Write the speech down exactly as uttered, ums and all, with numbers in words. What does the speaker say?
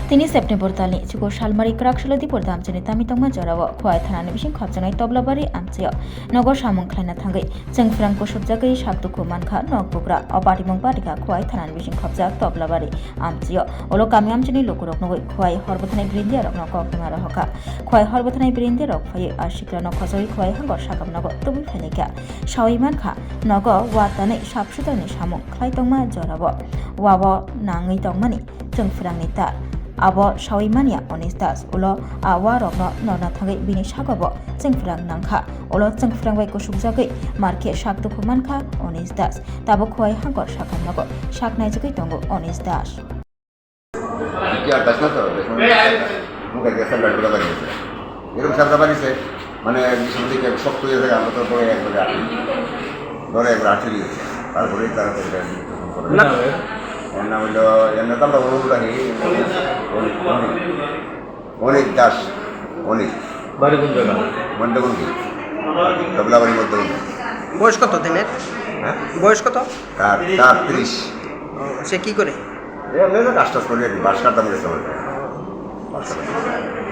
Tini September talni chukur salmari kwrak salo Dipor Damchini tami tongma jorao Khowai thanani bising khopjaknai Toblabari amchio nogo samung khlaina thangwi chwngphrang kusubjagwi sak dukhu mankha nok bugra. O patimung patikha Khowai thanani bising khopjak Toblabari amchio. Ulo kami amchini lukurok nugwi Khowai horbwthanai birindiarokno kok tongma rohorkha. Khowai horbwthanai birindiarok phaiwi asikrano khojagwi Khowai hangor sakam nogo tubui phailaikha. Sawi mankha nogo wa tanwi sap sutarni samung khlai tongma jorao. Wao nangwi tongmani chwngphrangni tar. Abo sawi manya Onish Das. Ulo a warokno norna thangwi bini sagobo chwngphrang nangkha. Ulo chwngphrang bai kusukjagwi markhe sak dukhu mankha Onish Das. Tabuk Khowai hangor sakam nogo sak naijagwi tongo Onish Das. কি আর দাস না তো, দাস না। মুখে গেছে, লাড্ডু দাদা গেছে। এরকম সাদা বাড়িছে, মানে, বিষ্ণুপতি শক্ত হয়ে থাকে, আমরা তো পরে একবারে আটকে দিই। ধরে একবার আটকে দিয়েছে। তারপরেই তারা তো এটা নির্যাতন করে। না। ওর নাম হইলো, এর নাম তো আমরা অনুরাগী, অনিক, অনিক। অনিক দাস, অনিক। বাড়ি কোন জায়গা? মধ্যমন্ত্রী। তবলাবাড়ি মধ্যমন্ত্রী। বয়স কত দিনের? হ্যাঁ? বয়স কত? তার, তার ত্রিশ। ও, সে কি করে? এ, এমনি তো কাজ টাজ করে আর কি, বাঁশ কাটতাম গেছে আমার। বাঁশ কাটতাম।